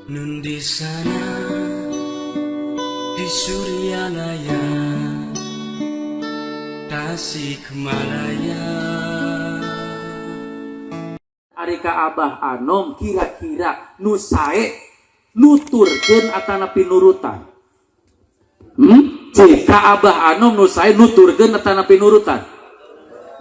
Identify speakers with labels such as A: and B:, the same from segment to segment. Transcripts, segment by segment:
A: Nun di sana di Suryalaya, Tasikmalaya.
B: Ari ka Abah Anom, kira-kira nu sae nuturkeun atanapi nurutan? Cik, ka Abah Anom, nu sae nuturkeun atanapi nurutan?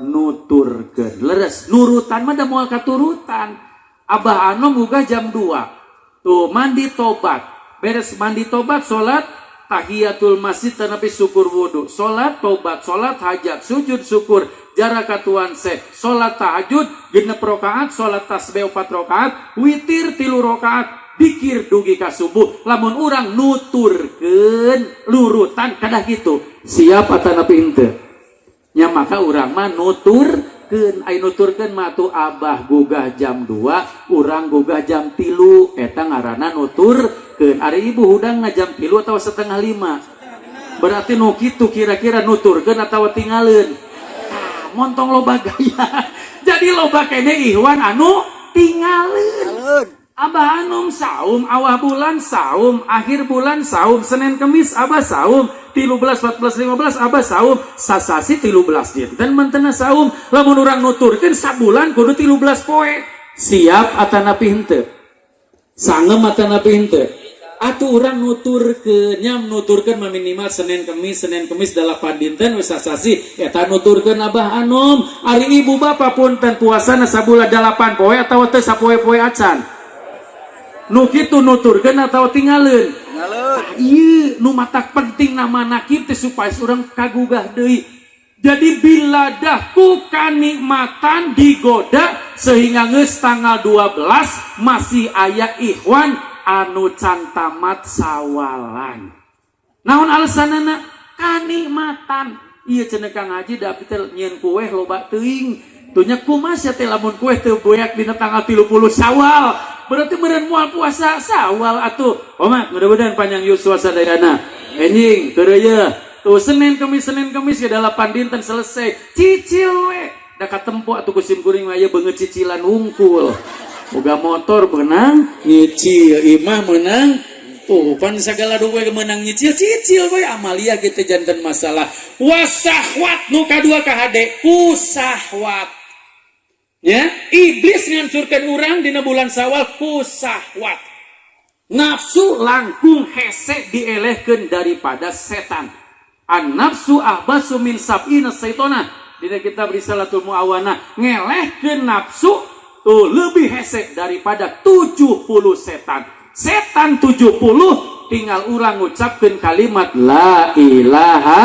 B: Nuturkeun, leres. Nurutan mah da moal katurutan. Abah Anom gugah jam 2 tuh, mandi, tobat, beres mandi, tobat, salat tahiyatul masjid tanapi syukur wudu, salat, tobat, salat hajat, sujud syukur, jaraka tuan se, salat tahajud 6 rakaat, salat tasbih 4 rakaat, witir 3 rakaat, dikir dugi ka subuh. Lamun urang nuturkeun lurutan kadah gitu, siap atanapi henteu nya? Maka urang mah nuturkeun. Ai nuturkeun mah tuh, Abah gugah jam 2, urang gugah jam 3, eta ngaranna nuturkeun. Ari Ibu hudangna jam 3 atau 4.30? Berarti nu kitu kira-kira nuturkeun atau tinggalin? Ah, montong loba gaya, jadi loba kene ikhwan anu tinggalin. Abah Anum saum awal bulan, saum akhir bulan, saum Senin Kemis. Abah saum 13, 14, 15, Abah saum sasasi 13 dinten mentena saum. Lamun urang nuturkeun sabulan kudu 13 poe, siap atanapi henteu? Sangem atanapi henteu? Atuh urang nuturkeun nya, nuturkeun mah minimal Senin Kemis, Senin Kemis 8 dinten wis sasasi, eta nuturkeun Abah Anum. Ari Ibu Bapak, punten, puasana sabulan 8 poe atawa teu, sapoe-poe acan? Nu kitu nuturkeun atau tinggalin? Iya, nu matak penting nama manakib teh supaya urang kagugah deui. Jadi bila dah ku kanikmatan digoda sehingga geus tanggal 12 masih aya ikhwan anu can tamat Sawalan. Naon alasanana? Kanikmatan. Iya cenah, Kang Haji, da abdi teh nyieun kue loba teuing. Tuh nya, kumaha sia teh lamun kue teu beak dina tanggal 30 Sawal? Berarti meureun moal puasa Sawal atuh. Omat, mudah-mudahan panjang yuswa sadayana. Enjing, keureuyeun. Tuh, Senin Kemis, Senin Kemis ya 8 dinten selesai. Cicil we. Da katempo atuh ku sim kuring mah aya beungeut cicilan wungkul. Boga motor menang nyicil, imah menang. Tuh, pan segala duwe menang nyicil, cicil we amalia gitu, janten masalah. Wasahwat, nu kadua kahade ku sahwat. Ya, iblis ngancurkeun urang dina bulan Sawal ku sahwat. Nafsu langkung hese dielehkeun daripada setan. An nafsu akhbatsu min sab'ina syaitona. Dina kitab Risalatul Muawana, ngelehkeun nafsu tuh lebih hese daripada 70 setan. Setan 70 tinggal urang ngucapkeun kalimat la ilaha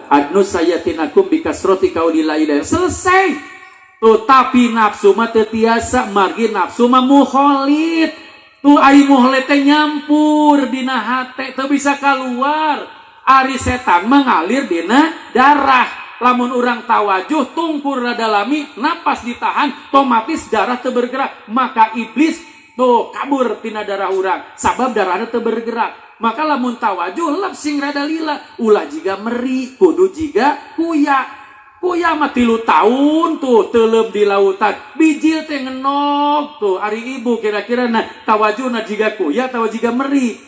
B: adnu sayatinakum bikasroti qauli la ilaha, selesai. Tetapi nafsu mah teu tiasa, margi nafsu mah mukholid. Tuh, ari mukholid teh nyampur dina hate, teu bisa keluar. Ari setan mengalir dina darah. Lamun urang tawajuh tungkur rada lami, napas ditahan, otomatis darah teu bergerak, maka iblis tuh kabur tina darah urang sabab darahnya teu bergerak. Maka lamun tawajuh lep sing rada lila, ulah jiga meri, kudu jiga kuya. Kuya mah 3 tahun tuh telem di lautan, bijil teh ngenog tuh. Ari Ibu kira-kira nah tawajuhna jiga kuya atawa jiga meri?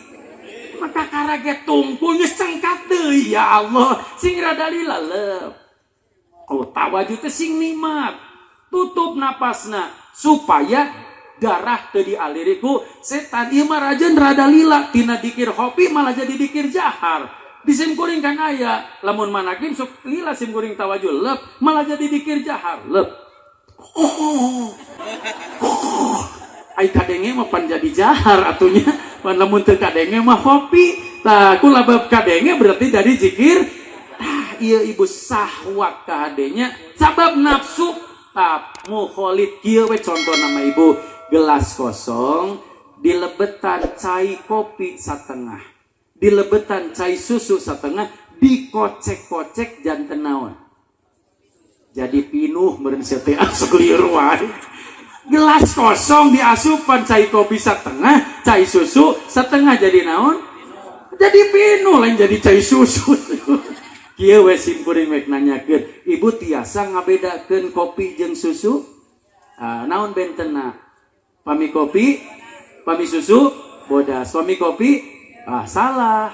B: Maka karage tungkul geus cengkat deui, ya Allah, sing rada lila lep. Oh, tawajuh teh sing nikmat, tutup napasna supaya darah teu dialiri ku setan. Ieu mah rajen rada lila, tina dikir khofi malah jadi dikir jahar. Di sim kuring kan aya, lamun manakin sok lila sim kuring tawajuh lep, malah jadi dikir jahar lep. Oh. Ai kadenge mah pan jadi jahar atunya. Pan lamun teu kadenge mah khofi. Tah, ku labab kadenge berarti jadi zikir. Tah, ieu Ibu, sahwat kahadenya sabab nafsu tap mukholid. Kieu we contoh nama, Ibu, gelas kosong dilebetan cai kopi satengah, dilebetan cai susu setengah, dikocek-kocek janten naon? Jadi pinuh meureun sia teh, asup lieur wae. Gelas kosong diasupan cai kopi setengah, cai susu setengah, jadi naon? Jadi pinuh, lain jadi cai susu. Kieu we sim kuring rek nanyakeun, Ibu tiasa ngabedakeun kopi jeung susu? Ah, naon bentena? Pami kopi, pami susu? Bodas. Suami kopi, ah, salah.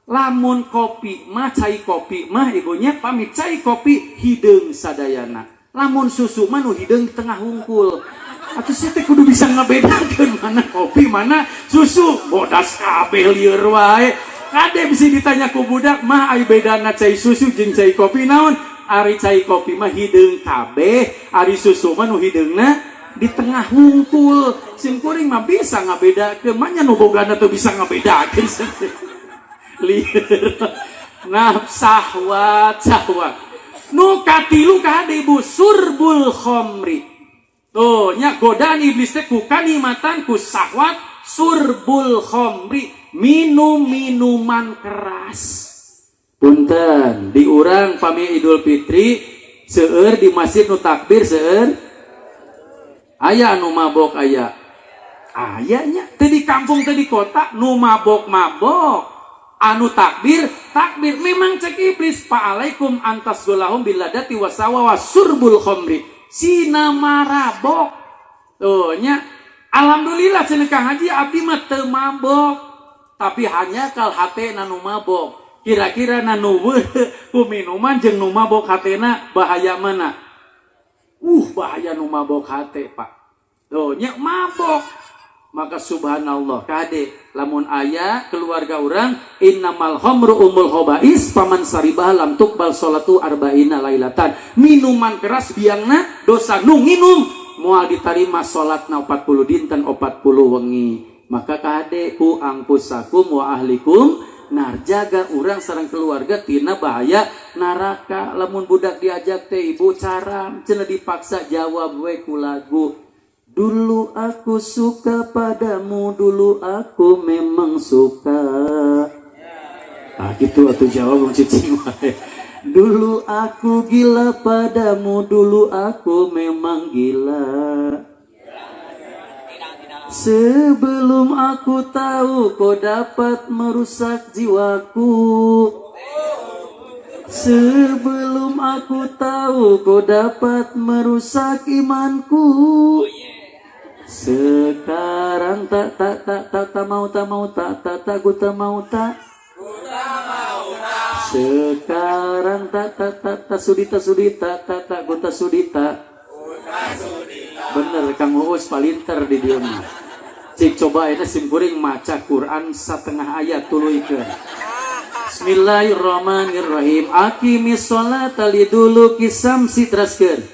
B: Lamun kopi mah, cai kopi mah, ibunya, pamit cai kopi hideung sadayana. Lamun susu mah nu hideung tengah hungkul. Atuh sia teh kudu bisa ngabedakeun mana kopi, mana susu. Bodas kabeh, lieur wae. Kade bisa ditanya ku budak mah, ai bedana cai susu jeung cai kopi naon? Ari cai kopi mah hideung kabeh, ari susu mah nu hideungna di tengah hungkul. Sim kuring mah bisa ngabedakeun, manya nu bogana teu bisa ngabedakeun. Lieur. Nah, sahwat sahwat. Nu katilu, kade, Ibu, surbul khomri. Tuh, nya godaan iblis teh ku kanikmatan, ku sahwat, surbul khomri, minum minuman keras. Punten, di urang pami Idul Fitri seueur di masjid nu takbir, seueur aya anu mabok, aya ayanya teu di kampung, teu di kota, nu mabok mabok, anu takbir takbir. Memang cek iblis, fa'alaikum antasgolahum biladzati wasawa wasurbul khomri, sina marabok. Tuh nya, alhamdulillah cenah Kang Haji, abdi mah teu mabok, tapi hanya kal hatena nu mabok. Kira-kira nu ku minuman jeung nu mabok hatena bahaya mana? Bahaya nu mabok hate, Pak. Tuh nya, mabok. Maka subhanallah, kade, lamun aya keluarga orang, innamal khamru ummul khobais, faman saribah lam tuqbal sholatu arba'ina lailatan. Minuman keras biangna dosa, nu nginum moal diterima salatna 40 dinten 40 wengi. Maka kade, qu anfusakum wa ahlikum nar, jaga urang sareng keluarga tina bahaya neraka. Lamun budak diajak teh, Ibu, caram cenah dipaksa, jawab we ku lagu, "Dulu aku suka padamu, dulu aku memang suka." Ah, gitu atuh, jawab cicing wae. "Dulu aku gila padamu, dulu aku memang gila. Sebelum aku tahu kau dapat merusak jiwaku. Sebelum aku tahu kau dapat merusak imanku. Sekarang tak tak tak tak tak mau, tak mau, tak tak tak ku tak mau, tak. Sekarang tak tak tak tak sudi, tak sudi, tak tak tak ku tak sudi, tak." Bener, Kang Uus palinter di dieu mah. Cik coba ini sim kuring maca Quran setengah ayat, tuluykeun. Bismillahirrahmanirrahim. Aqimis sholata liduluki syamsi, teraskeun.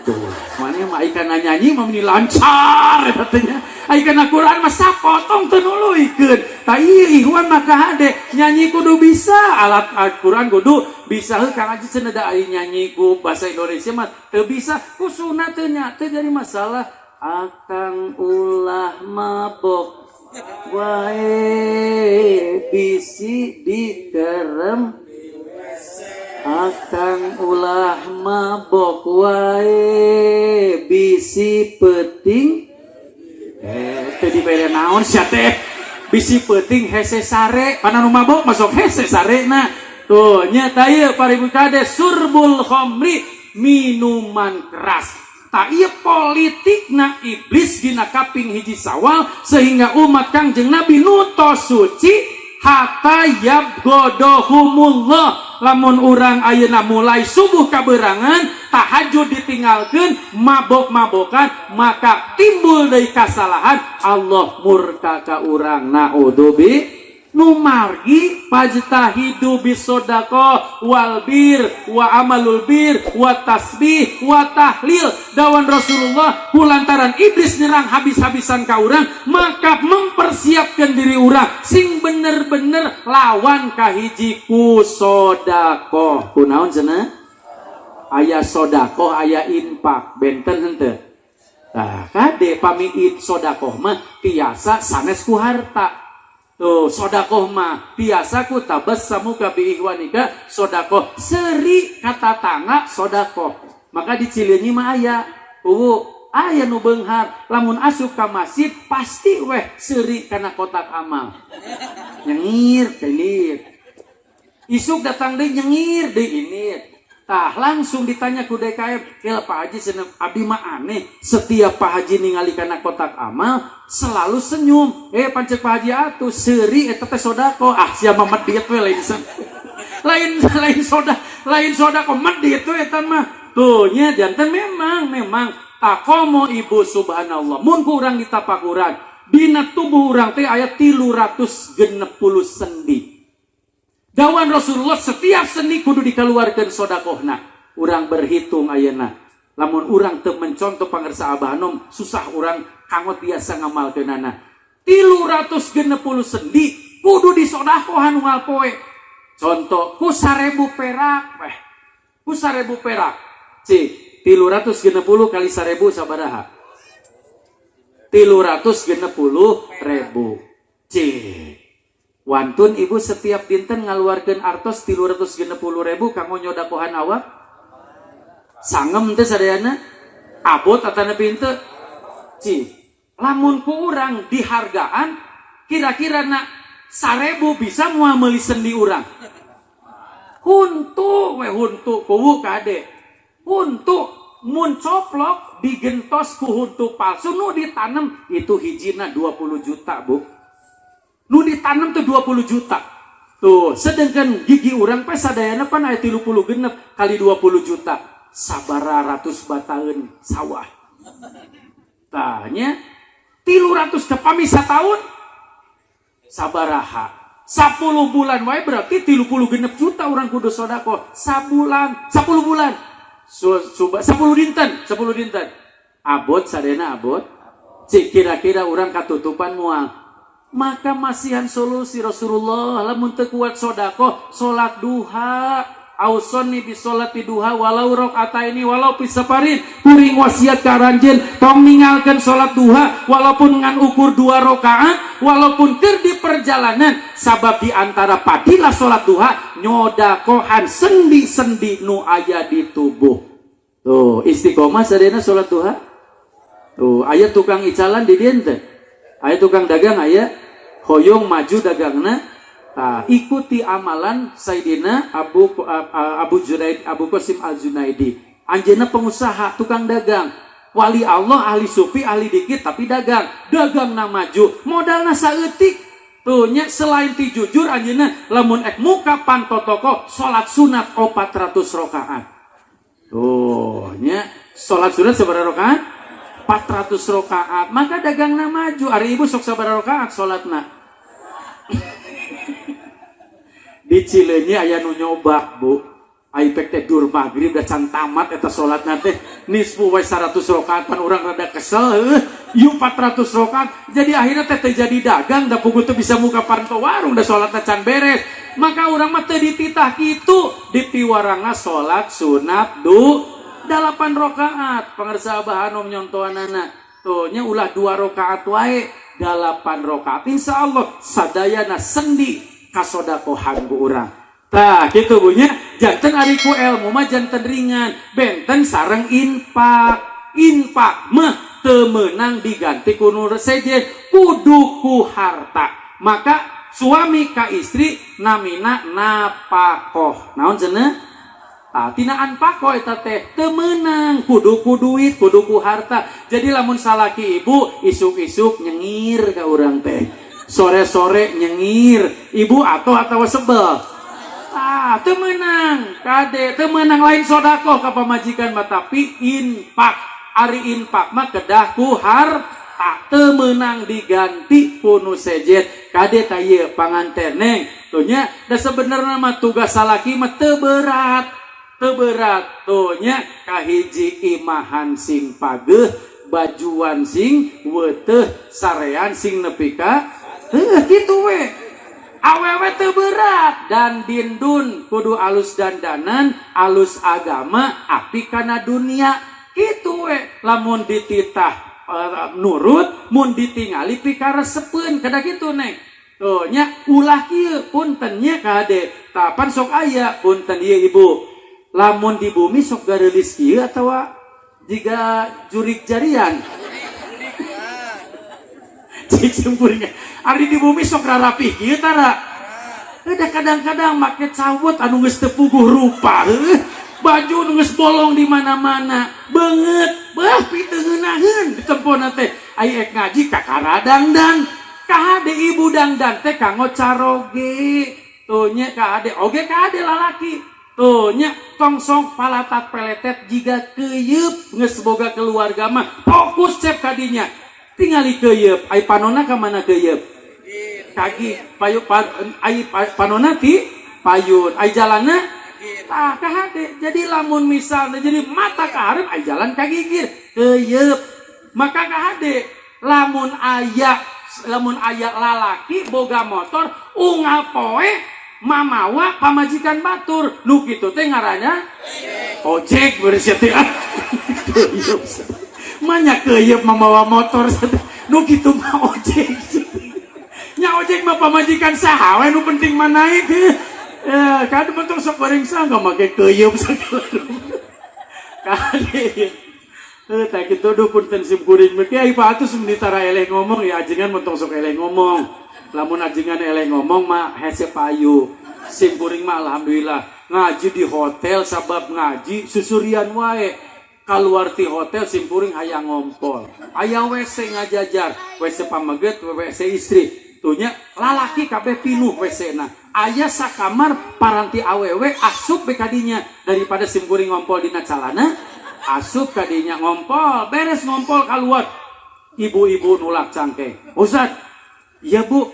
B: Tuh, mana mah ikan nyanyi mah meni lancar katanya. Ai kana Quran mah sapotong teu nuluykeun. Tah ieu Ikhwan, maka hade nyanyi kudu bisa, alat Al-Quran kudu bisa. Heuh, Kang Haji cenah, da ai nyanyi ku bahasa Indonesia mah teu bisa, ku sunah teu nya teu jadi masalah. Akang ulah mabok wae, bisi dikerem. Akang ulah mabok wae, bisi peuting, eh, teu dibere naon sia teh, bisi peuting hese sare. Pana nu mabok masuk hese sare. Nah, tuh nya, tah ieu para ibu, kade, surbul khamri, minuman keras. Tah ieu politikna iblis dina kaping 1 Sawal sehingga umat Kangjeng Nabi nu tos suci hatta yabghodahumullah. Lamun urang ayeuna mulai subuh kaberangan, tahajud ditinggalkeun, mabok-mabokan, maka timbul deui kasalahan, Allah murka ka urang, naudzubi. Numargi fajtahidu bisodaqoh wal bir wa amalul bir wa tasbih wa tahlil. Dawan Rasulullah, kulantaran iblis nyerang habis-habisan ka urang, maka mempersiapkan diri urang sing bener-bener lawan. Kahiji ku sodakoh. Kunaon cenah? Aya sodakoh, aya infak, benten henteu? Nah, kade, pami sodakoh mah tiasa sanes ku harta. Tuh, sodakoh mah biasa ku tabassamuka bi ikhwanika, sodakoh seri kata tangga sodakoh. Maka di Cileunyi mah aya, aya nu beunghar, lamun asup ka masjid pasti weh seuri kana kotak amal. Nyengir, pelit. Isuk datang deui, nyengir deui ini. Tah, langsung ditanya ku DKM, "Kela, Pak Haji," cenah, "abdi mah aneh, setiap Pak Haji ningali kana kotak amal selalu senyum." Eh, pan ceuk Pak Haji atuh, "Seuri eta teh sodakoh." Ah, sia mah medit we, lain lain lain soda, lain sodakoh, medit we eta mah. Tuh nya, janten memang memang takomo ibu, subhanallah, mun ku urang ditapakuran, dina tubuh urang teh aya 360 sendi. Dawuhan Rasulullah, setiap sendi kudu dikeluarkan sodakohna. Urang berhitung ayeuna. Lamun urang teu mencontoh pangersa Abah Anom, susah urang kanggo biasa ngamalkeunana. 360 sendi kudu disodakohan unggal poe. Contoh ku 1000 perak, weh. Ku 1000 perak. Cik, 360 kali 1000 sabaraha? 360.000. Cik. Wantun ibu setiap dinten ngaluarkeun artos 360.000 kanggo nyodakohan awak? Sangem teh sadayana? Abot atanapi henteu? Cik. Lamun ku urang dihargaan, kira-kira nak 1000 bisa moal meuli sendi urang? Huntu we, huntu kuwu kade. Huntu mun coplok digentos ku huntu palsu nu ditanem itu hijina 20 juta, Bu. Nu ditanam tuh 20 juta. Tuh, sedangkan gigi urang pe sadayana pan aya 36 kali 20 juta. Sabara ratus bataeun sawah. Tanya 300 kepami tahun sabaraha? 10 bulan wae berarti 36 juta urang kudu sodakoh sabulan, 10 bulan. 10 dinten, 10 dinten. Abot sadayana, abot. Cik, kira-kira urang katutupan moal? Maka masihan solusi Rasulullah, lamun teu kuat sodakoh, salat duha. Ausoni bi sholati duha walau ini walau fi safarin. Kuring wasiat ka aranjeun, tong ninggalkeun salat duha walaupun ngan ukur dua rakaat, walaupun keur di perjalanan, sabab di antara padilah salat duha nyodakohan sendi-sendi nu aya di tubuh. Tuh, istiqomah sadayana salat duha. Tuh, aya tukang icalan di dieu teh? Aya tukang dagang? Aya hoyong maju dagangna? Nah, ikuti amalan Sayyidina Abu Abu Junaid, Abu Qasim Al Junaidi. Anjeunna pengusaha, tukang dagang. Wali Allah, ahli sufi, ahli dikir, tapi dagang. Dagangna maju, modalna saeutik. Tuh nya, selain ti jujur, anjeunna lamun ek muka panto toko salat sunat 400 rakaat. Tuh nya, salat sunat sabaraha rakaat? 400 rakaat. Maka dagangna maju. Ari ibu sok sabaraha rakaat salatna? Di Cileunyi aya nu nyoba, Bu. Ai pek teh dur maghrib da can tamat eta salatna teh, nisfu we 100 rakaat, pan urang rada kesel heuh, yuk 400 rakaat. Jadi akhirnya teh teu jadi dagang, da puguh teu bisa muka panto warung da salatna can beres. Maka urang mah teu dititah kitu, dipiwarangna salat sunat du 8 rakaat. Pangersa Abah Anom nyontohanana. Tuh nya, ulah dua rakaat wae, 8 rakaat, insyaallah sadayana sendi kasodakohan ku urang. Tah, kitu, Bu, nya. Janten ari ku ilmu mah janten ringan, benten sareng infak. Infak mah teu meunang diganti ku nu sejen, kudu ku harta. Maka suami ka istri namina napakoh. Naon cenah? Tah, tina anfakoh eta teh teu meunang, kudu ku duit, kudu ku harta. Jadi lamun salaki ibu isuk-isuk nyengir ka urang teh, sore-sore nyengir, ibu atau sebel? Ah, teu meunang, kade, teu meunang, lain sodakoh ka pamajikan mah, tapi infak. Ari infak mah kedah ku harta, teu meunang diganti ku nu sejen. Kade, tah ieu panganten, Neng. Tuh nya, da sebenarnya mah tugas salaki mah teu berat, teu berat. Tuh nya, kahiji imahan sing pageuh, bajuan sing weuteuh, sarean sing nepi ka heuh, kitu we. Awewe teu berat, dan dindun kudu alus dandanan, alus agama, api kana dunia, kitu we. Lamun dititah nurut, mun ditingali pikaresepeun, kada kitu, Neng. Tuh nya, ulah kieu, punten nya, kade. Tapan sok aya, punten ieu ibu, lamun di bumi sok gareulis kieu atawa jiga jurik jarian? Cik sempurna. Ari di bumi sok rarapi kieu tara? Udah, kadang-kadang make cawut anu geus teu puguh rupa. Heuh. Baju nu geus bolong di mana-mana, beungeut beuh piteuheunaheun ditempona teh. Ai ek ngaji kakara dangdan. Kahade ibu dangdan teh kanggo caroge. Tuh nya, kahade oge, kahade lalaki. Tuh nya, tong sok palatat peletet jiga keyeup. Geus boga keluarga mah fokus cep kadinya. Tingali keyeup, ai panona ka mana keyeup? Kagi payu pa, ai panona ti payun, ai jalanna tah kahade. Jadi lamun misalnya jadi mata ka hareup, ai jalan ka gigir keyeup. Maka kahade lamun aya lalaki boga motor unggal poe mamawa pamajikan batur, nu kitu teh ngaranna ojek bersih teh. Ah, keyeup manya, keyeup mamawa motor, nu kitu mah ojek nya. Ojek mah pamajikan saha we, nu penting mah naik. Eh, kan bentuk sok goreng sangka make keyeup segala. Kali eh tak kitu. Duh, punten sim kuring mah kiai Pak Atus meni tara eleh ngomong ya. Ajengan mun tong sok eleh ngomong. Lamun ajengan eleh ngomong mah hese payu. Sim kuring mah alhamdulillah ngaji di hotel, sabab ngaji susurian wae. Keluar ti hotel sim kuring hayang ngompol, aya WC ngajajar, WC pameget, WC istri. Tuh nya, lalaki kabeh pinuh WC na, aya sakamar paranti awewe. Asup be kadinya daripada sim kuring ngompol dina calana. Asup kadinya ngompol, beres ngompol keluar, ibu-ibu nulak cangkeng. "Ustad." "Iya, Bu."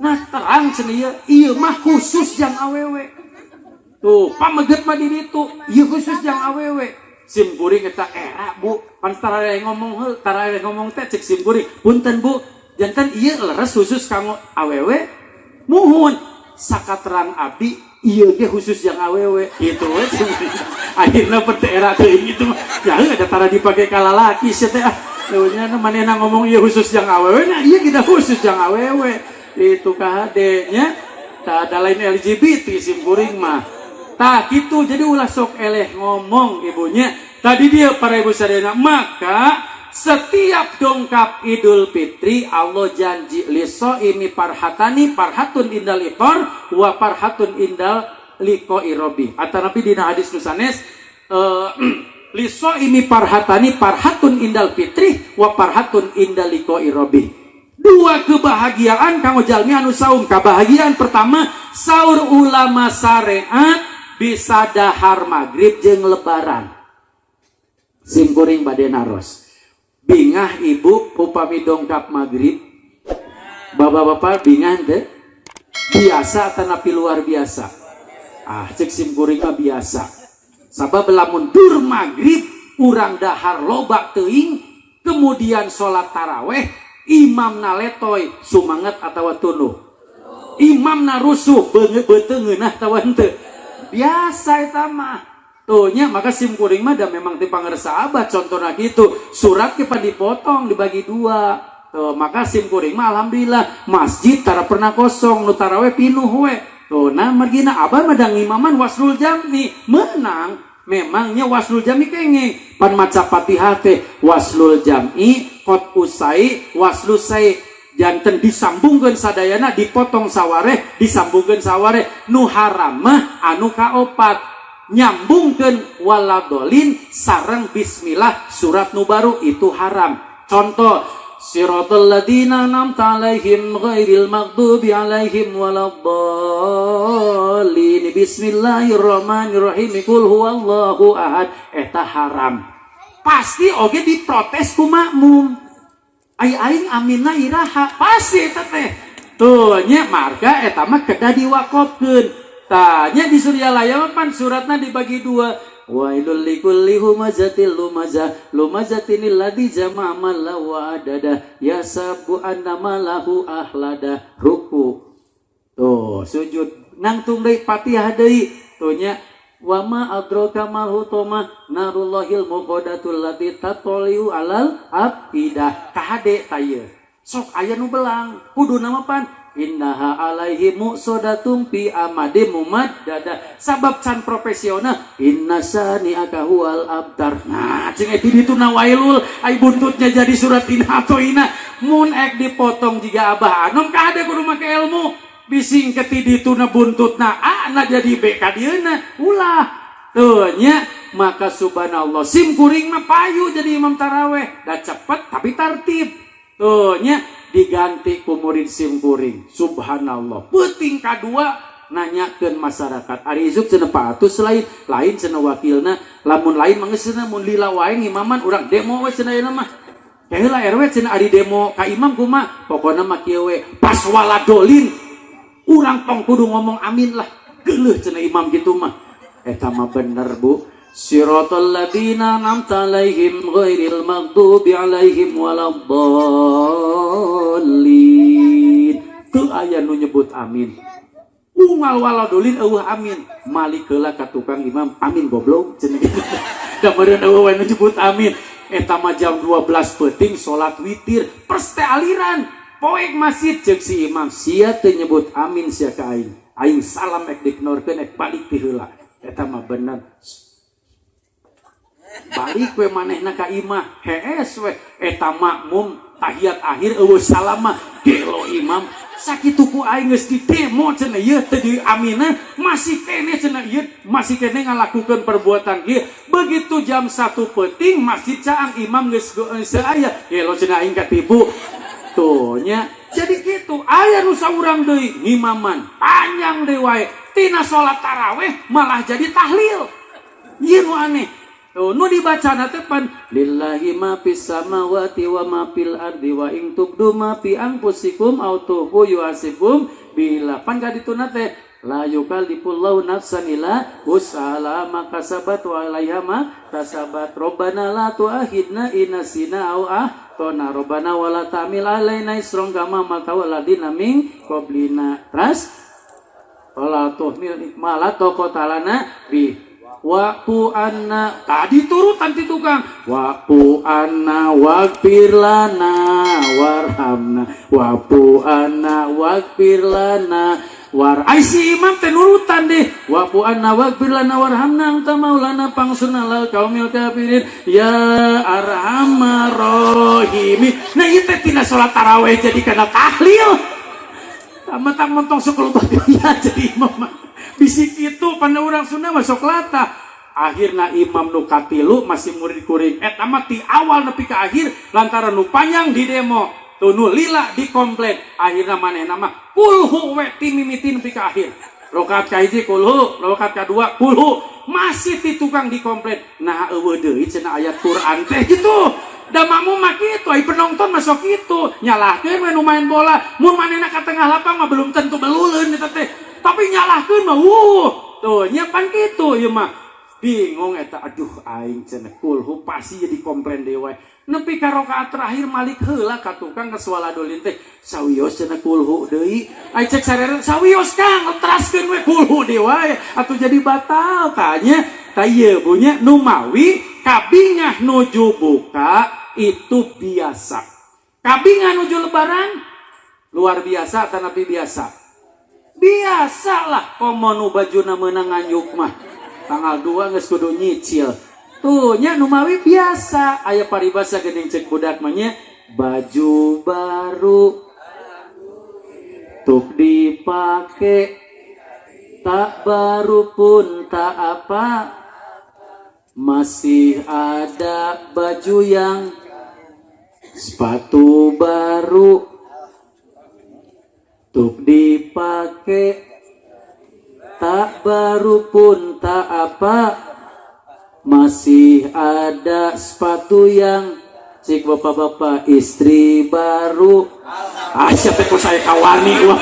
B: "Nah, terang," cenah, ieu ieu mah khusus jang awewe." Tuh, pameget mah di ditu, ieu khusus jang awewe. Sim kuring eta era, "Bu," pan tara ngomong heul, tara ngomong teh. Cek sim kuring, "Punten, Bu, janten ieu leres khusus kanggo awewe?" "Muhun, sakaterang abdi ieu ge khusus jang awewe." Itu we akhirnya perte era teuing itu mah ya ada tara dipake ka lalaki sia teh. Ah, leunya manehna ngomong ieu khusus jang awewe, nah ieu kita khusus jang awewe itu. Kahade nya, tak ada lain LGBT sim kuring mah. Tah gitu, jadi ulah sok eleh ngomong ibunya tadi dia. Para ibu sadayana, maka setiap dongkap Idul Fitri Allah janji lis-shaimi farhatani, farhatun indal ifthar wa farhatun indal liqa'i rabbi. Atanapi dina hadis nu sanes, lis-shaimi farhatani, farhatun indal fitri wa farhatun indal liqa'i rabbi. Dua kebahagiaan kanggo jalmi anu saum. Kebahagiaan pertama, saur ulama syariat, bisa dahar maghrib jeung lebaran. Sim kuring bade naros, bingah ibu upami dongkap maghrib? Bapak-bapak bingah teh? Biasa tanapi luar biasa? Ah, cek sim kuring mah biasa, sabab lamun dur maghrib urang dahar loba teuing, kemudian sholat taraweh, imam naletoy, sumanget atau tunduh? Imam narusuh, beuteung ngeunah atawa henteu? Biasa eta mah. Tuh nya, maka sim kuring mah da memang ti pangersa abah contohna gitu. Surat kita dipotong, dibagi dua. Tuh, maka sim kuring mah alhamdulillah masjid tara pernah kosong, nu taraweh pinuh we. Tuh, nah margina abah mah da ngimaman waslul jami menang. Memangnya waslul jami kenging pan maca Fatihah teh waslul jami, kot usai, waslu sai, janten disambungkeun sadayana, dipotong sawareh, disambungkeun sawareh. Nu haram mah anu kaopat, nyambungkeun waladolin sareng bismillah surat nu baru, itu haram. Contoh, siratal ladzina an'amta alaihim ghairil maghdubi alaihim waladdallin, bismillahirrahmanirrahim, qul huwallahu ahad, eta haram. Pasti oge diprotes ku makmum, ai aing aminna iraha? Pasti eta teh. Tuh nya, marga eta mah kedah diwakofkeun. Tanya di Suryalaya mah pan suratna dibagi dua. Wailul likulli humazatil lumazah lumazatinil ladzi jama'a mala wa adada yahsabu anna malahu akhlada. Ruku. Tuh, sujud. Nangtung deui Fatihah deui. Tuh nya, wa ma adraka mal hutamah narullahil muqaddatul lati tattali'u alal afidah. Kahade ta ieu. Sok aya nu belang. Kudu nama pan innaha alaihi muqsadatum fi amadi mumaddada, sabab can profesional, inna syani'aka huwal abtar. Nah, cing eti ditu na wailul, ai buntutnya jadi surat inna atau ina mun ek dipotong jiga abah anom. Kahade kudu make ilmu, bising keti dituna buntutna A na jadi B ka dieuna. Ulah. Tuh nya, maka subhanallah, sim kuring mah payu jadi imam taraweh, da cepet tapi tartib. Tuh nya, diganti ku murid sim kuring. Subhanallah, peuting kadua nanyakeun masyarakat, ari isuk cenah Pak Atus lain lain cenah wakilna. Lamun lain mah geus cenah, mun lila wae ngimaman urang demo we cenah ayeuna mah. Heula RW cenah, ari demo ka imam kumaha? Pokona mah kieu we, pas waladolin urang tong kudu ngomong amin lah, geuleuh cenah imam gitu mah. Eta mah bener, Bu. Siratal ladzina an'amta alaihim ghairil maghdubi alaihim waladdallin. Teu aya nu nyebut amin. Unggal waladolin euweuh amin. Malik heula ka tukang imam, "Amin, goblok," cenah gitu. Da meureun euweuh we nu nyebut amin. Eta mah jam 12 peuting salat witir, pers teh aliran. Poek masjid, ceuk si imam, "Sia teu nyebut amin sia ka aing. Aing salam ek diknorkeun, ek balik ti heula." Eta mah bener. Balik we manehna ka imah, hees we eta makmum tahiyat akhir euweuh salam mah gelo imam. Sakitu ku aing geus di demo cenah, ieu teu di amina masih keneh cenah, ieu masih keneh ngalakukeun perbuatan ieu. Begitu jam 1 peuting masjid caang, imam geus geus aya, gelo cenah, aing katipu. Tuh nya, jadi kitu. Aya nu saurang deui ngimaman panjang deui wae, tina salat taraweh malah jadi tahlil. Ieu nu aneh. Tuh, nu dibaca teh pan lillahi ma fis samawati wa ma fil ardi wa in tubdu ma fi anfusikum aw tukhfu yuhasibkum bila pan ka dituna teh la yukallifullahu nafsan illa wus'aha ma kasabat wa 'alaiha ma kasabat. Rabbana la tu'akhidna in nasina aw akhtana, rabbana wa la tahmil alaina isran kama hamaltahu 'alal ladzina min qablina. Terus wala tuhmil ma la taqata lana bi wa'fu anna, tadi turutan ti tukang, wa'fu anna waghfir lana warhamna, wa'fu anna waghfir lana war. Ai si imam teh nurutan deh, wa'fu anna waghfir lana warhamna anta maulana fangsurna alal qaumil kafirin ya arhamar rahimin. Nah, ieu teh tina salat tarawih jadi kana tahlil. Tama tak montong sok loba gaya jadi imam mah. Bisik itu pada orang Sunda masuk lata. Akhirna imam nu katilu masih murid kuring, eta mah ti awal nepi ka akhir lantaran nu panjang di demo tuh, nu lila di komplain, akhirna manehna mah kulhu we ti mimiti nepi ka akhir. Rakaat kahiji kulhu, rakaat kadua kulhu, masih ti tukang di komplain. Nah, euweuh deui cenah ayat Quran teh gitu. Da makmum mah kitu, ai penonton masuk kitu. Nyalahkeun we nu main bola, mun manehna ka tengah lapang mah belum tentu beluleun eta teh. Tapi nyalahkeun mah wuh. Tuh, nya pan kitu ieu mah. Bingung eta, aduh aing cenah kulhu pasti jadi komplain deui wae. Nepi ka rakaat terakhir malik heula ka tukang ka waladolin teh. Sawios cenah kulhu deui. Ai cek sarere, "Sawios Kang, teraskeun we kulhu deui wae." Atuh jadi batal tanya. Ta ieu bunya numawi kabingah nuju buka itu biasa. Kabingah nuju lebaran luar biasa tanapi biasa. Biasa lah, komo nu bajuna meunang nganyuk mah. Tanggal 2 geus kudu nyicil. Tuh nya, numawi biasa aya paribasa geuning cek budak mah nya, baju baru tuk dipake, tak baru pun tak apa, masih ada baju yang sepatu baru tuk dipake, tak baru pun tak apa, masih ada sepatu yang cik bapak-bapak istri baru. Ah, siapa kok saya kawani wah,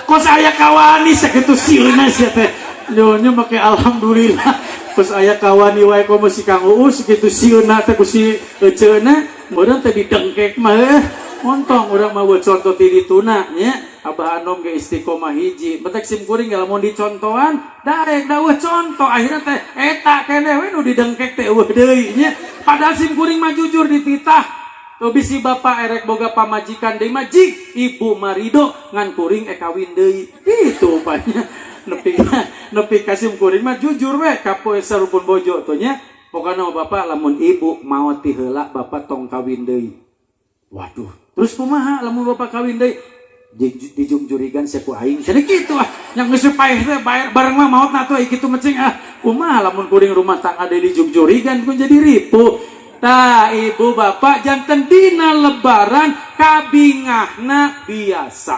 B: kok saya kawani sakitu sieuna sia teh nyonya make alhamdulillah. Terus aya kawani wae, kok mesti Kang Uus kitu sieuna teh ku si eceuna meureun teh didengkek mah. Eh, montong urang mah buat contoh ti dituna nya. Abah Anom ge istiqomah hiji betek sim kuring ge lamun dicontohan daek daweuh contoh akhirnya teh eta keneh we nu didengkek teh euweuh deui nya. Padahal sim kuring mah jujur dititah tuh, bisi bapak erek boga pamajikan deui mah jig ibu marido ngan kuring ek kawin deui kitu panya. Nepi nepi ka sim kuring mah jujur we ka poe sarupun bojo tuh nya. Pokokna mah bapak, lamun ibu maot ti heula bapak tong kawin deui. Waduh, terus kumaha lamun bapak kawin deui? Dijungjurigan seku aing. Jadi gitu ah, yang geus paeh teh bayar bareng mah maot na tuh kitu mecing ah. Kumaha lamun kuring rumah tangga deui dijugjurigan ku jadi ripuh. Tah, ibu bapak, janten dina lebaran kabingahna biasa.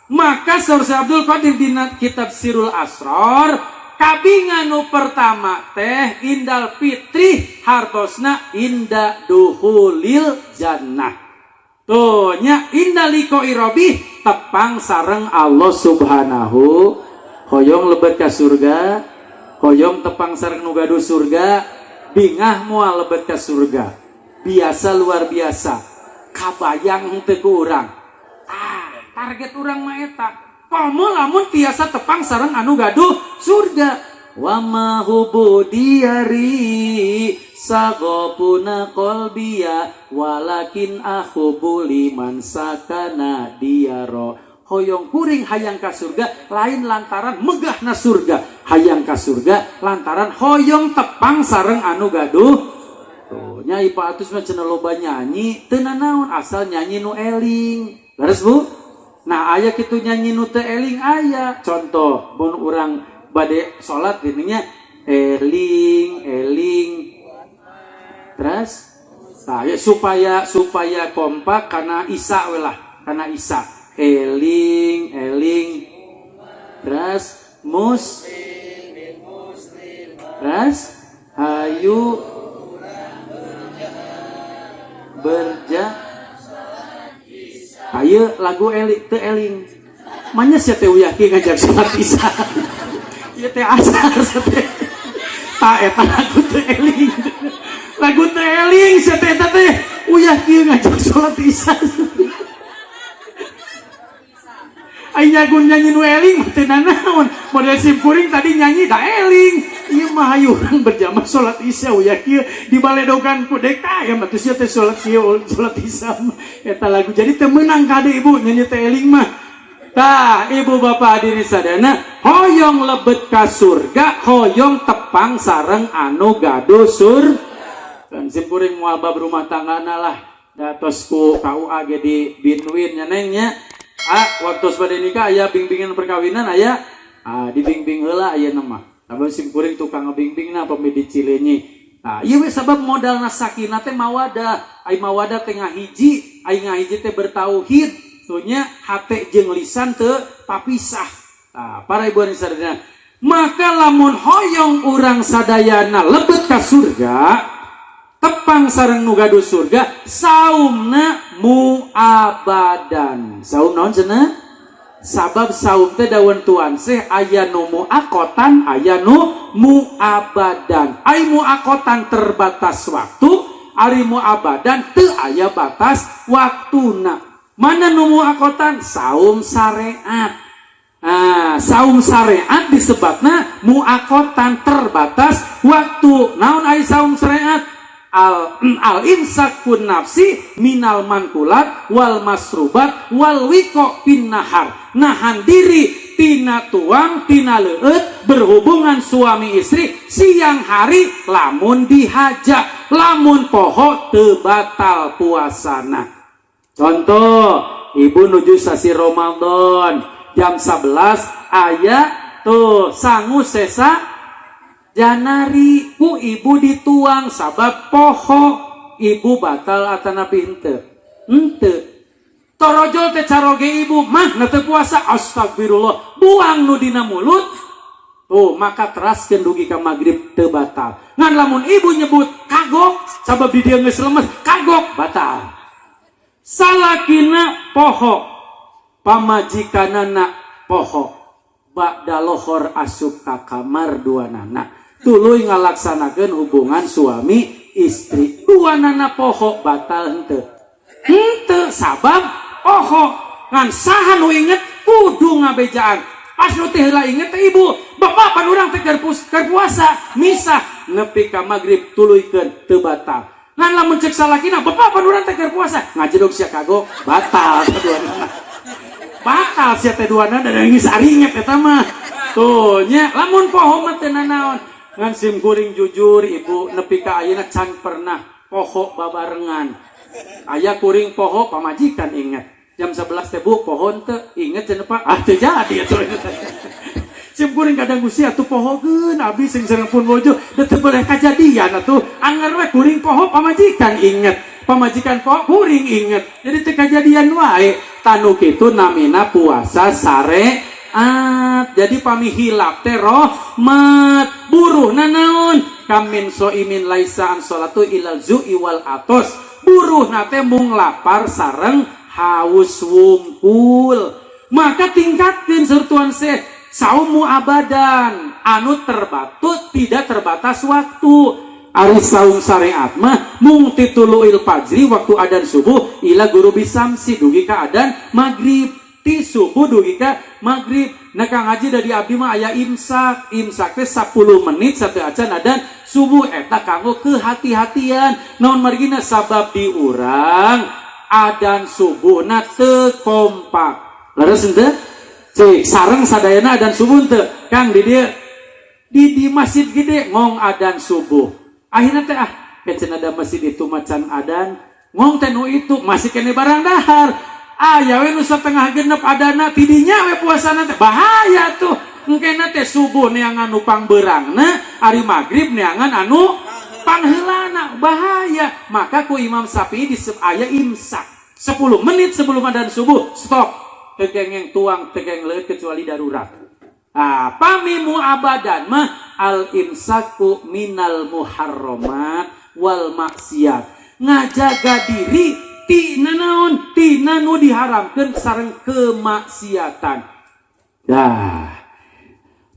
B: Maka Saur Abdul Qadir dina kitab Sirul Asror, kabingan nu pertama teh indal fitri hartosna inda duhulil jannah. Tuh nya, inda liqoi robbi, tepang sareng Allah Subhanahu. Hoyong lebet ka surga, hoyong tepang sareng nu gaduh surga, bingah moal lebet ka surga? Biasa, luar biasa. Kabayang henteu ku urang? Ah, target urang mah eta, komo lamun tiasa tepang sareng anu gaduh surga. Wa ma hubu diyari sagofuna qalbiya walakin ahubu liman sakana diyaro. Hoyong kuring hayang ka surga lain lantaran megahna surga, hayang ka surga lantaran hoyong tepang sareng anu gaduh. Tuh nya, Ipa Atus mah cenah loba nyanyi. Teu nanaon, asal nyanyi nu eling. Leres, Bu? Nah, aya kitu nyanyi nu teu eling aya. Contoh, mun urang bade salat gininya, eling eling terus. Nah, ya, supaya supaya kompak karena isa we lah, karena isa eling eling terus mus terus hayu berja. Ayo, lagu eling teu eling manya sia teh, uyah kieu ngajak salat isya. Ieu teh asar teh. Ta eta lagu teu eling. Lagu teu eling sia teh, eta teh uyah kieu ngajak salat isya. Ai nyagun nyanyi nu eling mah teu nanaon. Model sim kuring tadi nyanyi da eling. Ieu mah hayu urang berjamaah salat isya, uyah kieu dibaledogan ku deka ya mah sia teh salat sieu salat isya mah. Eta lagu jadi teu meunang, kade ibu, nyanyi teh eling mah. Tah, ibu bapak hadirin sadayana, hoyong lebet ka surga, hoyong tepang sareng anu gaduh sur. Dan sim kuring moal bab rumah tanggana lah. Da tos ku KUA ge di binwin nya, Neng, nya. Ah, waktu pada nikah aya bimbingan perkawinan aya, ah, dibimbing heula aya mah. Abang sim kuring tukang ngebimbingna pami di Cileunyi. Nah, ieu we sabab modalna sakinah teh mawadah. Ai mawadah teh ngahiji, ai ngahiji teh bertauhid. Tuh nya, hate jeung lisan teu papisah. Nah, para ibu dan sadayana, maka lamun hoyong urang sadayana lebet ka surga, tepang sareng nu gaduh surga, saumna muabadan. Saum naon cenah? Sabab saum teh daun tuan seh aya nu muakotan, aya nu muabadan. Ai muakotan terbatas waktu, ari muabadan teu aya batas waktuna. Mana nu muakotan? Saum syariat. Nah, saum syariat disebutna muakotan, terbatas waktu. Naon ai saum syariat? Al al imsakun nafsi minal mankulat wal masrubat wal wiko pinnahar. Nahan diri tina tuang, tina leueut, berhubungan suami istri siang hari lamun dihaja, lamun poho teu batal puasana. Contoh, ibu nuju sasi Ramadan jam 11 aya tuh sangu sesa janari, ku ibu dituang sabab poho, ibu batal atanapi henteu? Henteu. Torojol teh caroge ibu mah na teu puasa, astagfirullah, buang nu dina mulut tuh, maka teraskeun dugi ka magrib teu batal. Ngan lamun ibu nyebut kagok sabab di dieu geus lemes, kagok, batal. Salakina poho, pamajikanana poho, ba'da lohor asup ka kamar dua nana, tuluy ngalaksanakeun hubungan suami istri, dua nana poho, batal henteu? Henteu, sabab poho. Ngan saha nu inget kudu ngabejaan. Pas nu teh heula inget teh ibu, bapak, pan urang teh keur puasa, misah nepi ka magrib, tuluykeun, teu batal. Ngan lamun cek salakina, bapak, pan urang teh keur puasa, ngajedog sia kagok, batal dua. Batal sia teh dua dan geus aringet eta mah. Tuh nya, lamun poho mah teu nanaon. Ngan sim kuring jujur, ibu, nepi ka ayeuna can pernah poho babarengan. Aya kuring poho, pamajikan inget. Jam 11 teh, Bu, poho teu? Inget cenah, Pak. Ah, teu jadi atuh. Sim kuring kadang gusti atuh pohokeun abdi sing sareng pun bojo da teu boleh kajadian atuh. Anger we kuring poho, pamajikan inget. Pamajikan poho, kuring inget. Jadi teu kajadian wae. Tah nu kitu namina puasa syariat. Jadi pami hilap teh rahmat. Buruhna naon? Kam min soimin laisa an sholatu ilal ju'i wal atos. Buruhna teh mung lapar sareng haus wungkul. Maka tingkatkeun sertuan se saum muabadan anu terbatut tidak terbatas waktu. Ari saum syariat mah mung ti tuluil fajri, waktu adan subuh, ila ghurubi syamsi, dugi ka adan maghrib, ti subuh dugi ka maghrib. Nah, Kang Haji, dari abdi mah aya imsak. Imsak teh 10 menit satu acan adan subuh. Eta kanggo kehati-hatian. Naon margina? Sabab di urang adan subuh na teu kompak. Leres henteu? Cik, sareng sadayana adan subuh teu? Kang, di dieu di masjid gede ngong adan subuh. Akhirnya teh ah kecen ada masjid itu macan adan ngong teh nu itu masih kene barang dahar. Aya we nu setengah genep adana, tidinya we puasana teh bahaya tuh. Engkena teh subuh neangan nu pangbeurangna, ari maghrib neangan anu pangheulana, bahaya. Maka ku Imam Syafi'i di aya imsak 10 menit sebelum adan subuh stop, teu kengeng tuang, teu kengeng leuit kecuali darurat. Ah, pami muabadan mah al imsaku minal muharramat wal maksiat, ngajaga diri tina naon? Tina nu diharamkeun sareng kemaksiatan. Dah,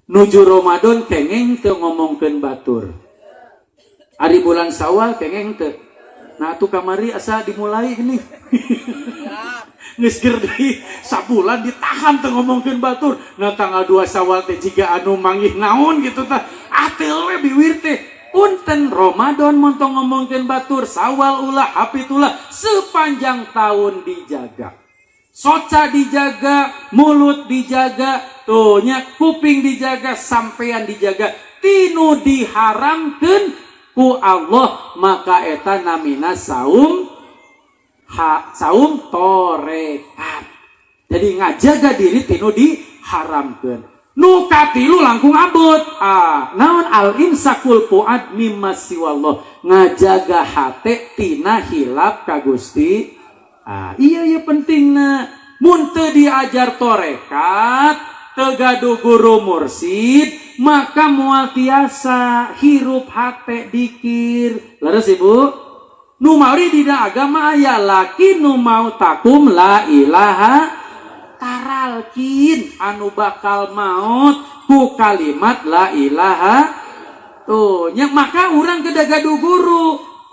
B: nuju Ramadan kengeng teu ngomongkeun batur? Ari bulan Sawal kengeng teu? Nah tuh, kamari asa dimulai ini. Geus deui sabulan ditahan teu ngomongkeun batur. Nah, tanggal 2 Sawal teh jiga anu manggih naon gitu tah. Atel we biwir teh. Punten, Ramadan montong ngomongkeun batur, Sawal ulah, hapit ulah, sepanjang tahun dijaga. Soca dijaga, mulut dijaga, tuh nya kuping dijaga, sampean dijaga. Tinu diharamkeun ku Allah, maka eta namina saum ha, saum torekat. Jadi ngajaga diri tinu diharamkeun. Nu katilu langkung abot. Ah, naon? Al imsakul fuad mimma siwallah. Ngajaga hate tina hilap ka Gusti. Ah, iya iya pentingna. Mun teu diajar torekat, teu gaduh guru mursid, maka moal tiasa hirup hate dikir. Leres, Ibu? Nu mauri dina agama aya laqinu mautakum la ilaha, taralkin anu bakal maut ku kalimat la ilaha tuh nya. Maka urang kedah gaduh guru.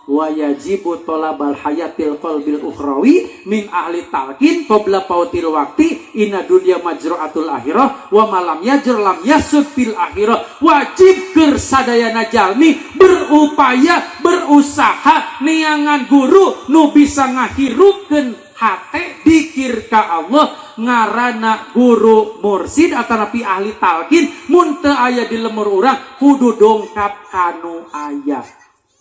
B: Wa yajibu tolabal hayatil qalbil ukhrawi min ahli talqin qabla fautil waqti, inna dunya majra'atul akhirah wa malam yajr lam yasud fil akhirah. Wajib keur sadayana jalmi berupaya berusaha neangan guru nu bisa ngahirupkeun hate dikir ka Allah, ngarana guru mursid atanapi ahli talqin. Mun teu aya di lemur urang, kudu dongkap kanu aya.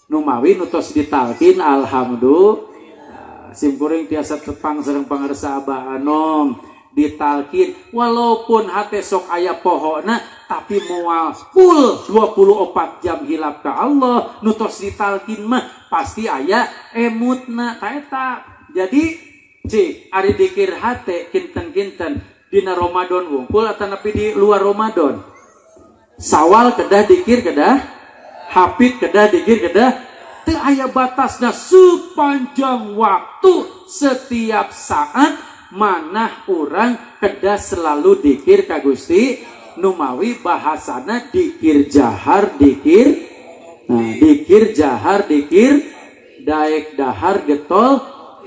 B: Nu mawi nu tos ditalkin, alhamdulillah. Sim kuring tiasa tepang sareng pangarsa Abah Anom ditalkin, walaupun hate sok aya pohona, tapi moal full 24 jam hilap ka Allah. Nu tos ditalkin mah pasti aya emutna ta eta. Jadi cik, ari dikir hate kinten-kinten dina Ramadan wungkul atanapi di luar Ramadan? Sawal kedah dikir, kedah hapit kedah dikir, kedah teu aya batasna, sepanjang waktu, setiap saat manah urang kedah selalu dikir ka Gusti. Numawi bahasana dikir jahar, dikir, nah, dikir jahar, dikir daek dahar getol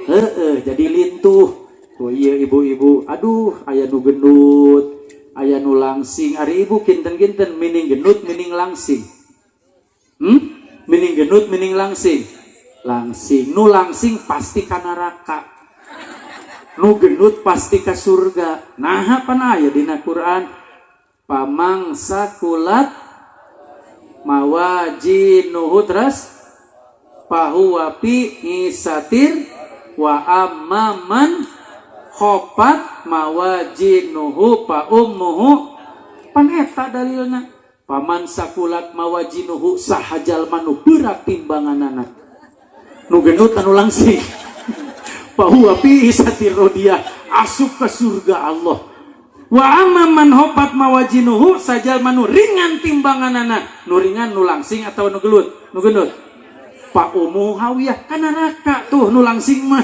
B: heeh jadi lintuh. Oh iya, ibu-ibu, aduh, aya nu gendut, aya nu langsing. Ari ibu kinten-kinten mining gendut, mining langsing? Mining gendut, mining langsing? Langsing. Nu langsing pasti ka neraka, nu gendut pasti ka surga. Nah, apa aya dina Quran? Faman tsaqulat mawazinuhu, terus fahuwa fi isyatir wa amma man khaffat mawazinuhu fa ummuhu. Pan eta dalilna. Faman sakulat mawazinuhu, saha jalma nu berat timbanganana. Nu gendut anu langsing. Fahuwa fi 'isyatir rodiyah, asup ke surga Allah. Wa amma man khoffat mawazinuhu, saha jalma nu ringan timbanganana, nu ringan nu langsing atau nu gelut, nu gendut. Fa ummuhu hawiyah, ka neraka tuh nu langsing mah.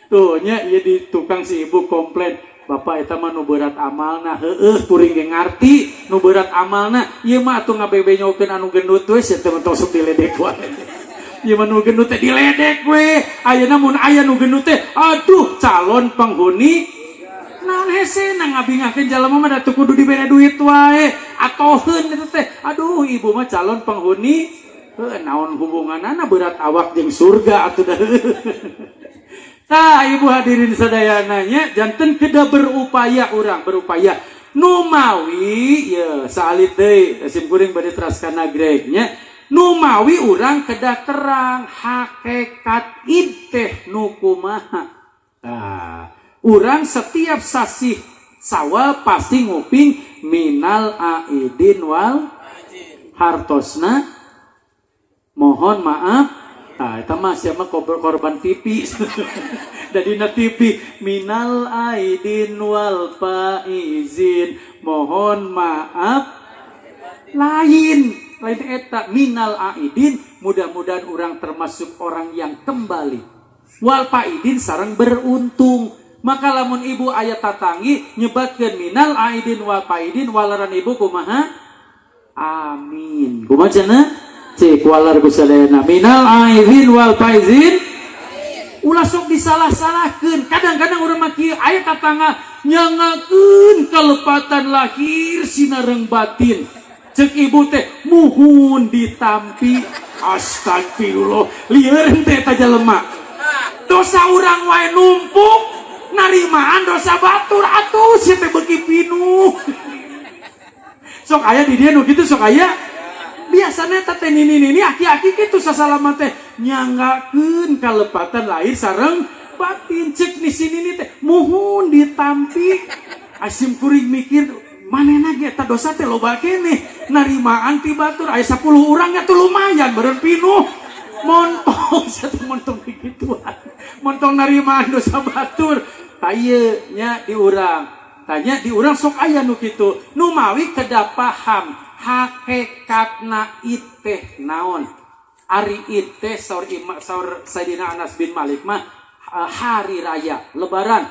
B: Tuh nya ieu di tukang si ibu komplain, "Bapak, eta mah nu berat amalna." Heueuh, kuring ge ngarti nu berat amalna. Ieu mah atuh ngabebenyokeun anu gendut we sia teh, tong sok diledek wae. Ieu mah nu gendut teh diledek we. Ayeuna mun aya nu gendut teh, aduh, calon penghuni. Naon hesena ngabingahkeun jalma mah, da teu kudu dibere duit wae. Atoheun eta teh. Aduh, ibu mah calon penghuni. Heuh, naon hubunganana berat awak jeung surga atuh dah. Tah, ibu hadirin sadayana nya, janten kedah berupaya, urang berupaya. Numawi ya saalit deui sim kuring bade teras kana gregnya. Numawi urang kedah terang hakikat id teh nu kumaha. Tah, urang setiap sasih Sawal pasti nguping minal aidin wal hartosna mohon maaf. Tah, eta mah siapa korban TV. Dari na TV minal aidin wal faizin, mohon maaf lain lain eta minal aidin, mudah-mudahan orang termasuk orang yang kembali, wal faizin sareng beruntung. Maka lamun ibu aya tatanggi nyebatkeun minal aidin wal faizin, walaran ibu kumaha? Amin. Kumaha cenah? Cik walar ku sadayana minal aidin wal faizin. Ulah sok disalah-salahkeun. Kadang-kadang urang mah kieu, aya tatangga nyangakeun kalepatan lahir sinareng batin, cek ibu teh muhun ditampi. Astagfirullah, lieur teh eta jelema. Dosa urang wae numpuk, narimaan dosa batur atuh sia teh beuki pinuh. Sok aya di dia nu kitu, sok aya. Biasanya teh nini nini, aki-aki kitu sasalama teh nyanggakeun kalepatan lahir sareng batin, cek ni sini nih teh muhun ditampi. Asim kuring mikir, manehna ge eta dosa teh loba keneh, narimaan ti batur aya 10 urang nya tuh lumayan beureun pinuh. Montong satu montong gituan, montong narimaan dosa batur. Tah nya di urang, tanya di urang sok aya nu kitu. Nu mawi kedah paham hakikatna id teh naon. Ari id teh saur ima, saur Sayyidina Anas bin Malik mah hari raya lebaran.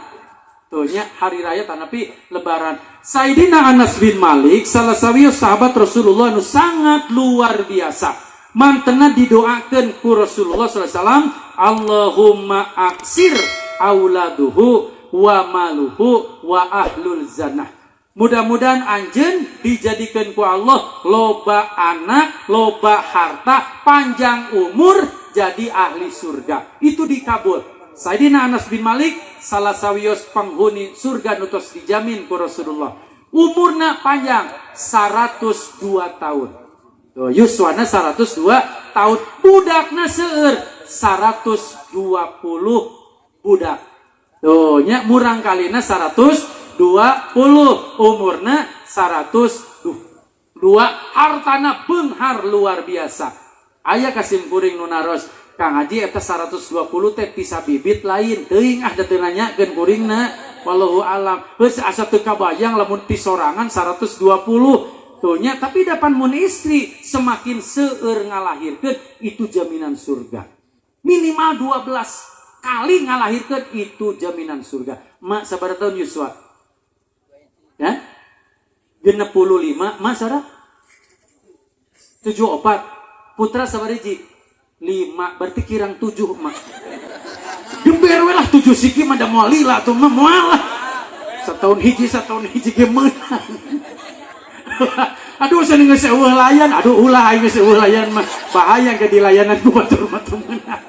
B: Tuh nya, hari raya tanapi lebaran. Sayyidina Anas bin Malik salah sawios sahabat Rasulullah nu sangat luar biasa. Mantena didoakan ku Rasulullah SAW, Allahumma aksir auladuhu wa maluhu wa ahlul jannah. Mudah-mudahan anjeun dijadikan ku Allah loba anak, loba harta, panjang umur, jadi ahli surga. Itu dikabul. Sayyidina Anas bin Malik salah sawios penghuni surga nu tos dijamin ku Rasulullah. Umurna panjang 102 tahun. Tuh, yuswana 102 tahun. Budakna seueur 120 budak. Tuh, nya murang kalina 120, umurna 102, hartana beunghar luar biasa. Aya kasim kuring nu naros, "Kang Haji, eta 120 teh bisa bibit lain?" Teuing ah, da teu nanyakeun kuringna, wallahu alam. Geus asa teu kabayang lamun ti sorangan 120 tuh nya, tapi dapan mun istri semakin seueur ngalahirkeun itu jaminan surga. Minimal 12 kali ngalahirkeun itu jaminan surga. Mak sabaraha tahun yuswa? Ya? 65, mak Sarah? 74. Putra sabariji? 5, berarti kirang 7 mak. Gember we lah 7 siki mah, da moal lila tuh mah, moal lah. Setahun hiji, setahun hiji ge meunang. Aduh, saya geus eueuh layan, aduh ulah, aing geus eueuh layan mah. Bahaya ke di layanan ku batur mah teu meunang.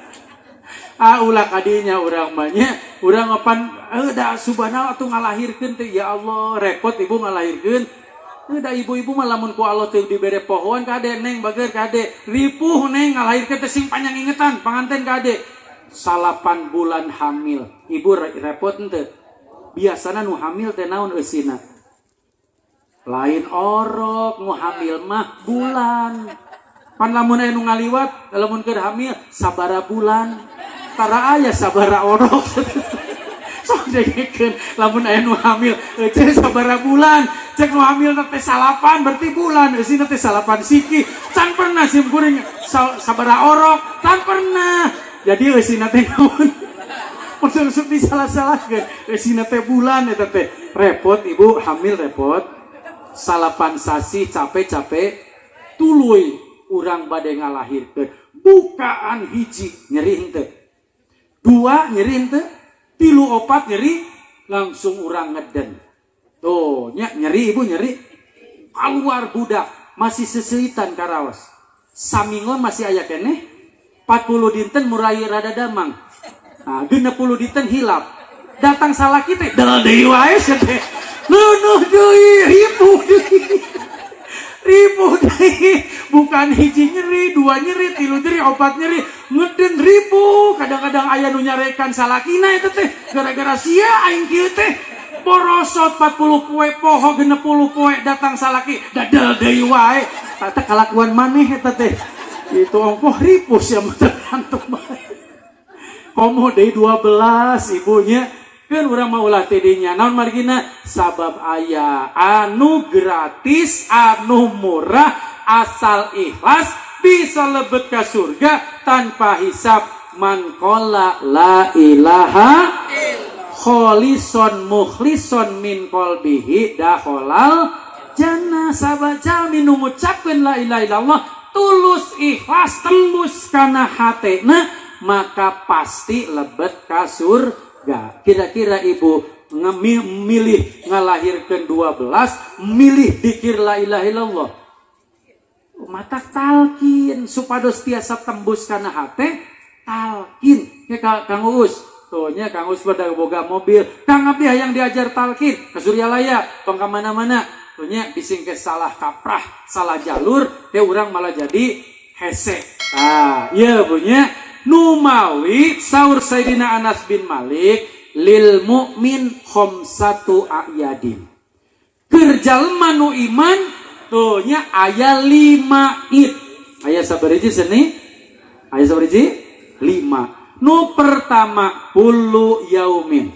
B: Ah, ulah kadinya urang mah nya, urang pan da subhanallah atuh ngalahirkeun teh, ya Allah, repot ibu ngalahirkeun. Da ibu-ibu mah lamun ku Allah teu dibere pohoan, kade neng bager, kade ripuh neng ngalahirkeun teh, sing panjang ingetan panganten, kade 9 bulan hamil ibu repot henteu? Biasana nu hamil teh naon eusina? Lain orok, nu hamil mah bulan. Pan lamun aya nu ngaliwat, lamun keur hamil sabara bulan, tara aya sabara orok. Sok dengekeun, lamun aya nu hamil cek sabara bulan, cek nu hamil teh salapan berarti bulan, eusina teh salapan siki. Can pernah sim kuring sabara orok, can pernah. Jadi eusina teh naon? Maksud disalah-salahkeun, eusina teh bulan eta teh. Repot ibu hamil, repot. Salapan sasi capek-capek, tuluy urang bade ngalahirkeun. Bukaan hiji nyeri henteu? Dua nyeri henteu? Tilu opat nyeri, langsung urang ngeden. Tuh, nya nyeri ibu, nyeri. Keluar budak masih seseuitan karaos. Samingon masih aya keneh, 40 dinten mulai rada damang. Nah, 60 dinten hilap. Datang salaki teh del deui wae sia teh. Leunuh deui, ripuh deui. Ripuh deui. Bukan hiji nyeri, dua nyeri, tilu nyeri, opat nyeri, ngeden ripuh. Kadang-kadang aya nu nyarekan salakina eta teh gara-gara sia aing kieu teh. Borosot 40 poe poho, 60 poe datang salaki dadel deui wae. Tah, kalakuan maneh eta teh. Itu ongkoh ripuh sia mah, tergantung bae. Komo deui 12 ibunya kan, urang mah ulah tidinya. Naon margina? Sabab aya anu gratis, anu murah, asal ikhlas bisa lebet ke surga tanpa hisab. Man qala la ilaha kholison mukhlison min qalbihi dakhalal jannah. Sabab jalmi nu ngucapkeun la ilaha illallah tulus ikhlas, tembus kana hatena, maka pasti lebet ka surga. Kira-kira ibu milih ngalahirkan 12, milih dikir la ilaha illallah? Mata talkin supados tiasa tembus kana hate, talkin ya. Kang Uus tuh nya, Kang Uus pada boga mobil. Kang abdi hayang diajar talkin ke Suryalaya, tong ka mana-mana tuh nya, bising ke salah kaprah, salah jalur teh, urang malah jadi hese. Ah iya punya. Numawi saur Sayyidina Anas bin Malik, lil mukmin khomsatu a'yadin. Keur jalma nu iman tuh nya aya 5 id. Aya sabariji seni? Aya sabariji? 5. Nu pertama, kullu yaumin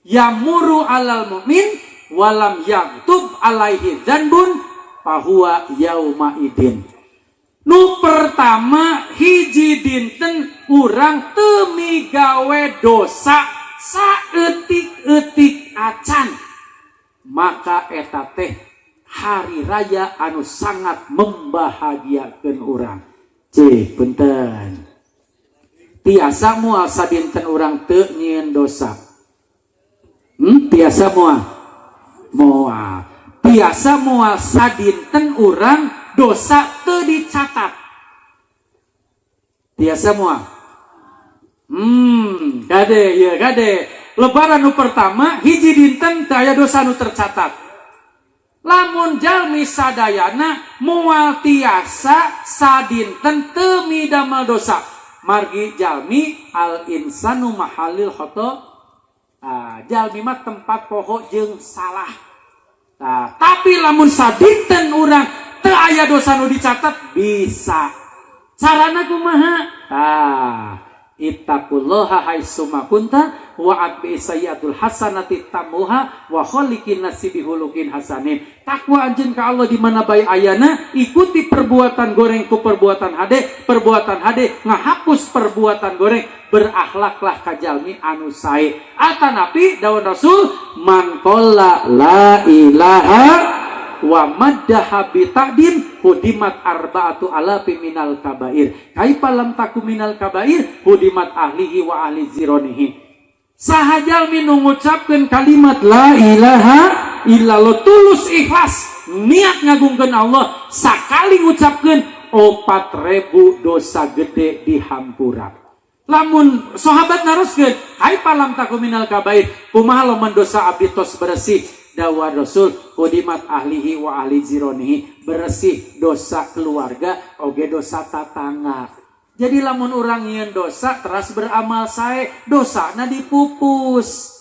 B: yamuru alal mukmin walam yaktub alaihi dzanbun fahuwa yauma idin. Nu pertama, hiji dinten urang teu migawe dosa saeutik-eutik acan, maka eta teh hari raya anu sangat membahagiakan urang. Cih, punten, tiasa moal sadinten urang teu nyieun dosa? Tiasa moal? Moal. Tiasa moal sadinten urang dosa teu dicatat? Tiasa moal? Kade ya, kade. Lebaran nu pertama, hiji dinten teu aya dosa nu tercatat. Lamun jalmi sadayana moal tiasa sadinten teu midamel dosa, margi jalmi al insanu mahalil khoto. Ah, jalmi mah tempat poho jeung salah. Nah, tapi lamun sadinten urang teu aya dosa nu dicatat bisa. Carana kumaha? Ah, ittaqullaha haitsuma kunta wa atbi sayyiatul hasanati tamhuha wa khaliqin nasi bihulukin hasanin. Takwa anjeun ka Allah di mana bae ayana, ikuti perbuatan goreng ku perbuatan hade, perbuatan hade ngahapus perbuatan goreng, berakhlaklah ka jalmi anu sae. Atanapi dawuh Rasul, man qala la ilaha wa maddaha bi ta'din hudimat arba'atu alafi minal kabair. Kaifa lam taku minal kabair? Hudimat ahlihi wa ahli zironihi. Saha jalmi nu ngucapkeun kalimat la ilaha illallah tulus ikhlas, niat ngagungkeun Allah, sakali ngucapkeun 4000 dosa gede dihampura. Lamun sahabat naroskeun, kaifa lam taku minal kabair, kumaha lamun dosa abdi tos bersih? Dawuh Rasul, hudimat ahlihi wa ahli zironihi, bersih dosa keluarga oge dosa tatangga. Jadi lamun urang nyieun dosa teras beramal sae, dosa na dipupus.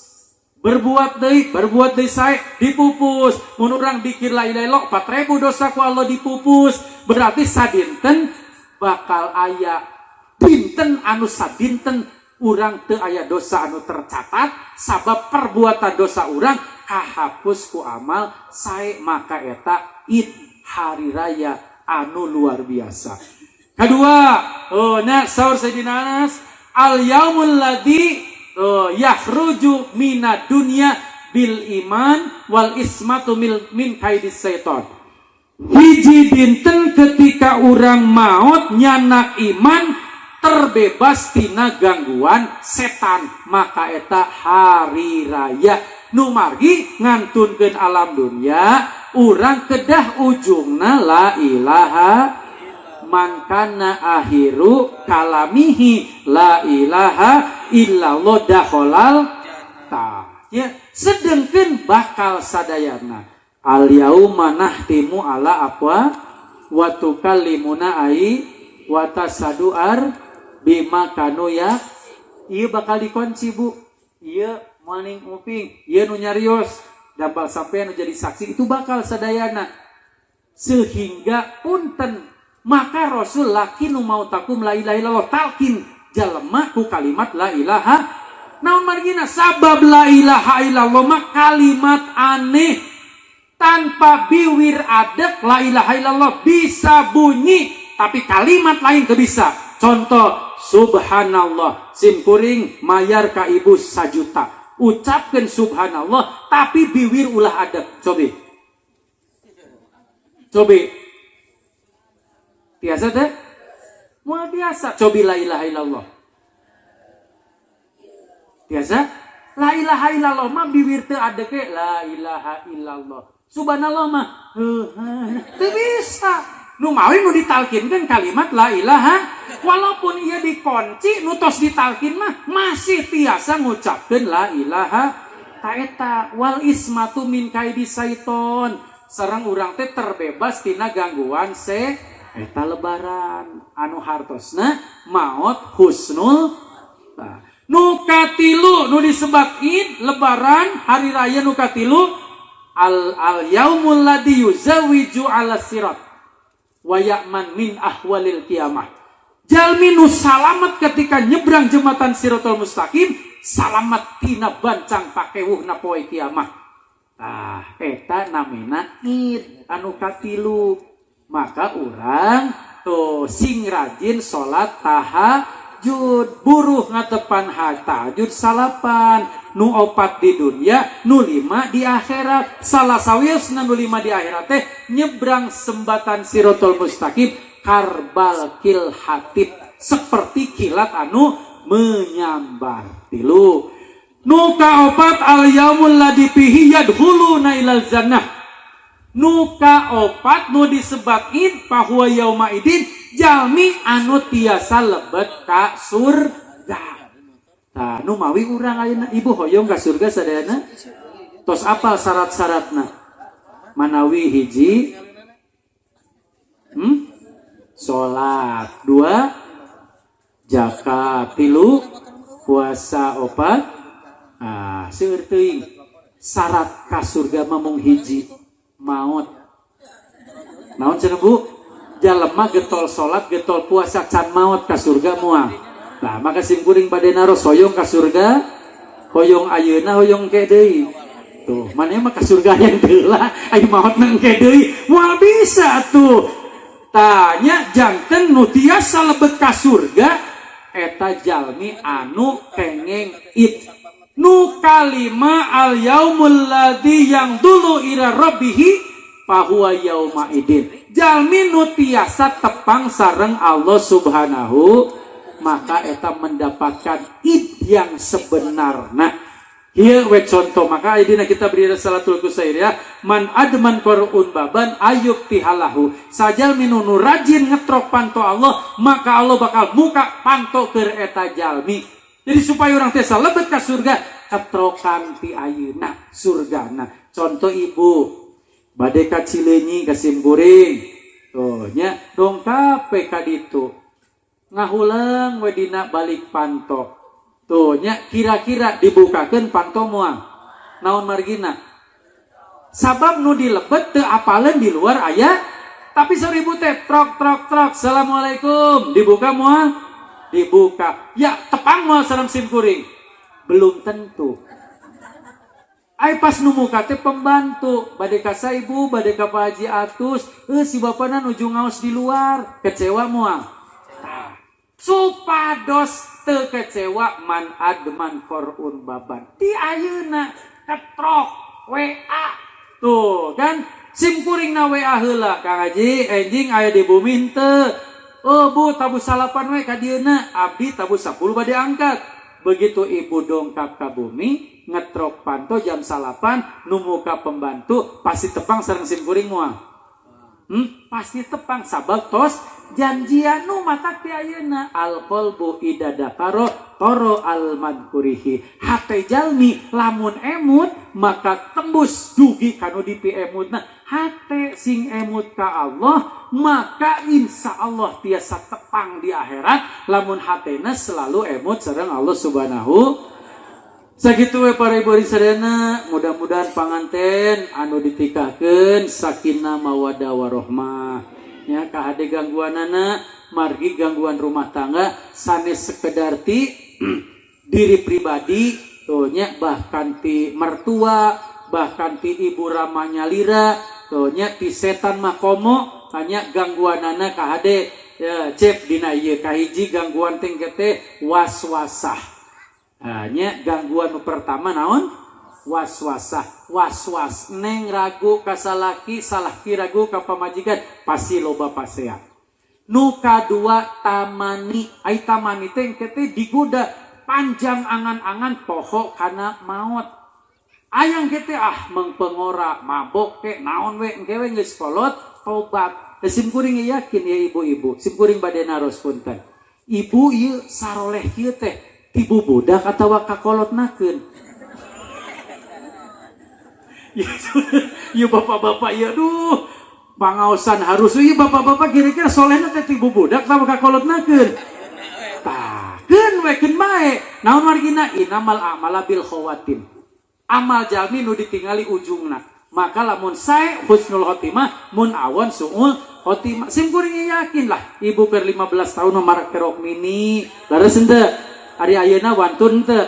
B: Berbuat deui sae dipupus. Mun urang dikir la ilaha illallah 4000 dosa ku Allah dipupus. Berarti sadinten bakal aya dinten anu sadinten urang teu aya dosa anu tercatat, sabab perbuatan dosa urang kahapus ku amal sae. Maka eta Id, hari raya anu luar biasa. Kedua, oh, nah, saur Sayyidina Anas, al yaumul ladzi, oh, yakhruju minad dunya bil iman wal ismatu min kaidis syaitan. Hiji dinten ketika orang maut nyandak iman, terbebas tina gangguan setan. Maka eta hari raya nu margi ngantunkeun alam dunia, urang kedah ujungna la ilaha. Man kana akhiru kalamihi la ilaha illallah dakhalal ta ya. Sedengkeun bakal sadayana al yauma nahtimu ala apa wa tukallimuna ai wa tashadu ar bima kanu ya. Ieu bakal dikunci, Bu. Ieu maning uping, ieu nu nyarios dampal sampean nu jadi saksi. Itu bakal sadayana, sehingga punten, maka Rasul laqinu mautakum la ilaha illallah, talkin jalema ku kalimat la ilaha. Naon margina? Sabab la ilaha illallah mah kalimat aneh. Tanpa biwir adek, la ilaha illallah bisa bunyi, tapi kalimat lain teu bisa. Contoh subhanallah, sim kuring mayar ka ibu sajuta, ucapkan subhanallah tapi biwir ulah adek. Cobi, cobi, biasa teh moal biasa. Cobi la ilaha illallah, biasa. La ilaha illallah mah biwir teu adek ge la ilaha illallah. Subhanallah mah teu bisa. Nu mawi nu ditalkinkeun kalimat la ilaha, walaupun ia dikunci, nu tos ditalkin mah masih tiasa ngucapkeun la ilaha. Ta eta wal ismatu min kaidi syaiton, sareng urang teh terbebas tina gangguan se. Eta lebaran anu hartosna maot husnul. Tah, nu katilu nu disebat Id, lebaran, hari raya nu katilu, al al yaumul ladzi yuzawwiju ala sirat wa ya'man min ahwalil qiyamah. Jalmi nu salamet ketika nyebrang jembatan Siratal Mustaqim, salamet tina bancang pakewuhna poe kiamah. Tah, eta namina Id anu katilu. Maka urang tuh sing rajin salat tahajud, buruh ngatepan tahajud salapan, nu opat di dunia, nu lima di akhirat. Salah sawiosna nu lima di akhirat teh nyebrang sembatan Siratal Mustaqim kal barqil khatif, seperti kilat anu menyambar. Tilu. Nu kaopat, al yaumul ladzi fihi yadkhuluna ilal jannah. Nu kaopat nu disebat id, fahuwa yauma idin, jalmi anu tiasa lebet ka surga. Tah, nu mawi urang ayeuna, ibu hoyong ka surga sadayana? Tos apal syarat-syaratna? Manawi hiji, Salat, dua zakat, tilu puasa, opat, ah, seueur teuing. Syarat ka surga mah mung hiji, maut. Naon cenah, Bu? Jalema getol salat, getol puasa, can maut, ka surga moal. Nah, maka sim kuring bade naros, hoyong ka surga? Hoyong ayeuna, hoyong ke deui? Tuh, mana mah ka surga yang heula, aya maot nang ke deui moal bisa tuh. Tanya, janten nu tiasa lebet ka surga eta jalmi anu kengeng id. Nu kalima, al yaumul ladzi yanzhuru ila rabbihi fahuwa yauma idin, jalmi nu tiasa tepang sareng Allah Subhanahu, maka eta mendapatkan id yang sebenarnya. Ieu we contoh. Maka ayeuna kita beri salatul kusairiyah, man adman qara'un baban ayub tihalahu. Sajalmi nu rajin ngetrok panto Allah, maka Allah bakal muka panto keur eta jalmi. Jadi supaya orang tiasa lebet ka surga, ketrokan ti ayeuna surgana. Contoh, ibu bade ka Cileunyi ka simkuring tuh nya, dongkap ka ditu, ngahulang we dina balik panto. Tuh nya, kira-kira dibukakeun panto moal? Naon margina? Sabab nu dilebet teu apaleun di luar aya, tapi 1000 teh trok trok trok, "Assalamualaikum," dibuka moal? Dibuka. Ya, tepang moal sareng sim kuring? Belum tentu. Ai pas nu muka teh pembantu, "Bade ka Ibu, bade ka Pak Haji Atus." "Eh, si bapakna nuju ngaos di luar." Kecewa moal? Tah. Supados teu kecewa, man adman korun baban. Di ayeuna ketrok WA. Tuh kan sim kuring na WA heula, "Kang Haji, enjing aya di bumi henteu?" "Oh Bu, tabuh 9 we ka dieuna, abdi tabuh 10 bade angkat." Begitu ibu dongkap ka bumi, ngetrok panto jam 9, nu muka pembantu, pasti tepang sareng sim kuring moal? Pasti tepang, sabab tos janjian. Nu matak ti ayeuna, al qalbu idza dzakaro toro al madkurihi, hate jalmi lamun emut maka tembus dugi kanu dipiemutna. Hate sing emut ka Allah, maka insya Allah tiasa tepang di akhirat lamun hatena selalu emut sareng Allah Subhanahu. Sakitu we, para ibu sadayana, mudah-mudahan panganten anu ditikahkeun sakinah mawadah warohmah. Ya, kahade gangguanana, margi gangguan rumah tangga sanes sekedar ti diri pribadi tuh nya, bahkan ti mertua, bahkan ti ibu ramanya lira tuh nya, ti setan mah komo hanya gangguanana. Kahade ya, cep dina ieu kahiji gangguan teh teh waswasah. Hanya gangguan nu pertama naon? Waswasah. Was-was, neng ragu ka salaki, salaki ragu ka pamajikan, pasti loba pasea. Nu kadua tamani, ai tamani teh engke teh digoda panjang angan-angan poho kana maot. Ayang kitu ah mengpengora, mabok ke naon we, engke we geus kolot tobat. Sim kuring yakin ya, ibu-ibu, sim kuring bade naros, punten. Ibu ieu saroleh kieu teh ti bubudak atawa kakolotnakeun? Ya, bapak-bapak ya, duh, pangaosan harus ieu bapak-bapak, kira-kira solehna teh ti bubudak atawa kakolotnakeun? Tah, keun we, keun bae. Naon margina? Innamal a'mala bil khawatim. Amal jalmi nu ditingali ujungna. Maka lamun sae husnul khotimah, mun awon suul khotimah. Sim kuring yakin lah, ibu keur 15 tahun marak rok mini. Leres henteu? Ari ayeuna wantun teu?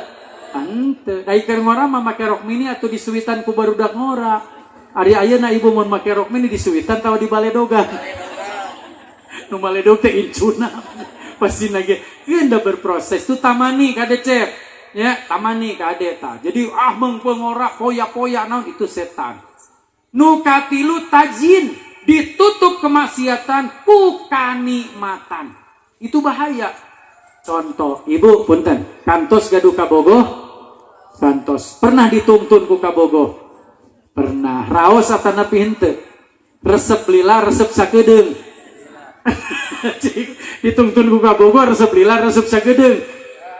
B: Henteu. Dai keur ngora mah make rok mini atuh disuwitan ku barudak ngora. Ari ayeuna ibu mun make rok mini disuwitan tawa di baledogan. Nu baledog teh incuna. Pasti nage keun da berproses tuh, tamani kade, cep. Ya, tamani kade ta. Jadi ah mengpengora poya-poya naon itu setan. Nu katilu tajin, ditutup kemaksiatan ku kanikmatan. Itu bahaya. Contoh, ibu punten, kantos gaduh kabogoh? Kantos. Pernah dituntun ku kabogoh? Pernah. Raos atanapi henteu? Resep lila, resep sakedeung. Dituntun ku kabogoh, resep lila, resep sakedeung.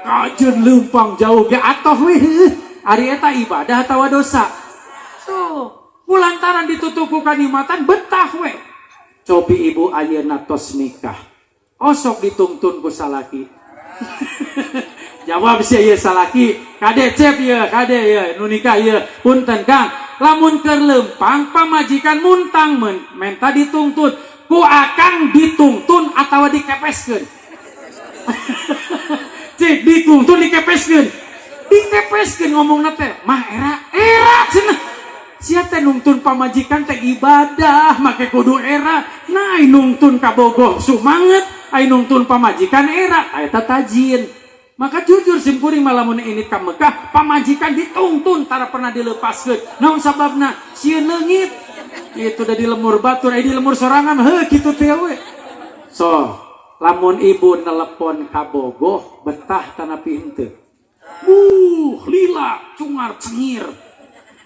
B: Kajeun leumpang jauh ge atoh we. Ari eta ibadah atawa dosa? Tuh, kulantaran ditutup ku kanikmatan betah we. Cobi ibu ayeuna tos nikah. Osok dituntun ku salaki. Jawab sih ya salaki, kade cep ya, kade ya, nu nikah ya, punten Kang. Lamun keur leumpang pamajikan muntang men, menta dituntun, ku akang dituntun atawa dikepeskeun? Cik, dituntun, dikepeskeun? Dikepeskeun. Ngomongna teh mah era era cenah. Sia teh nungtun pamajikan teh ibadah make kudu era. Nah, ai nungtun kabogoh sumanget, ai nungtun pamajikan era, eta tajin. Maka jujur sim kuring mah lamun ini ka Mekah, pamajikan dituntun, tara pernah dilepaskeun. Naon sababna? Sieun leungit. Itu udah di lemur batur, ai di lemur sorangan heuh kitu teh we. So, lamun ibu nelepon kabogoh betah tanapi henteu? Lila, cungar cengir.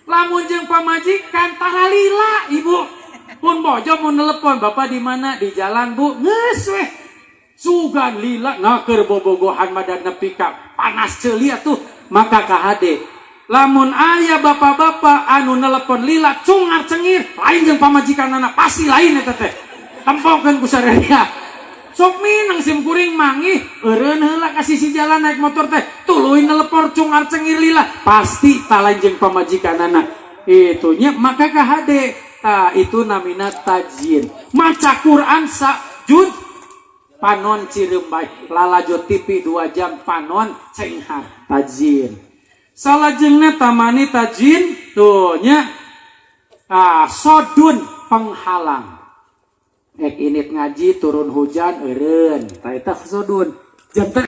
B: Lamun jeung pamajikan tara lila, ibu. Pun bojo mau nelepon, "Bapak di mana?" "Di jalan, Bu." Geus weh. Sugan lila ngaker bobogohan madan nepi ka panas ceuli atuh. Maka kahade. Lamun aya bapak-bapak anu nelepon lila cungar cengir, lain jeung pamajikan anak, pasti lain eta teh. Tempokeun ku sarerea. Sok minang sim kuring manggih eureun heula ka sisi jalan naik motor teh, tuluy nelepor cungar cengir lila, pasti talanjeng pamajikanana itunya. Maka kahade ta itu namina tajin. Maca Quran sa juz panon cirembay, lalajo TV 2 jam panon cenghar, tajin. Salajengna tamani tajin tuh nya, ah, sodun, penghalang. Ek init ngaji turun hujan eureun, ta eta sodun janten.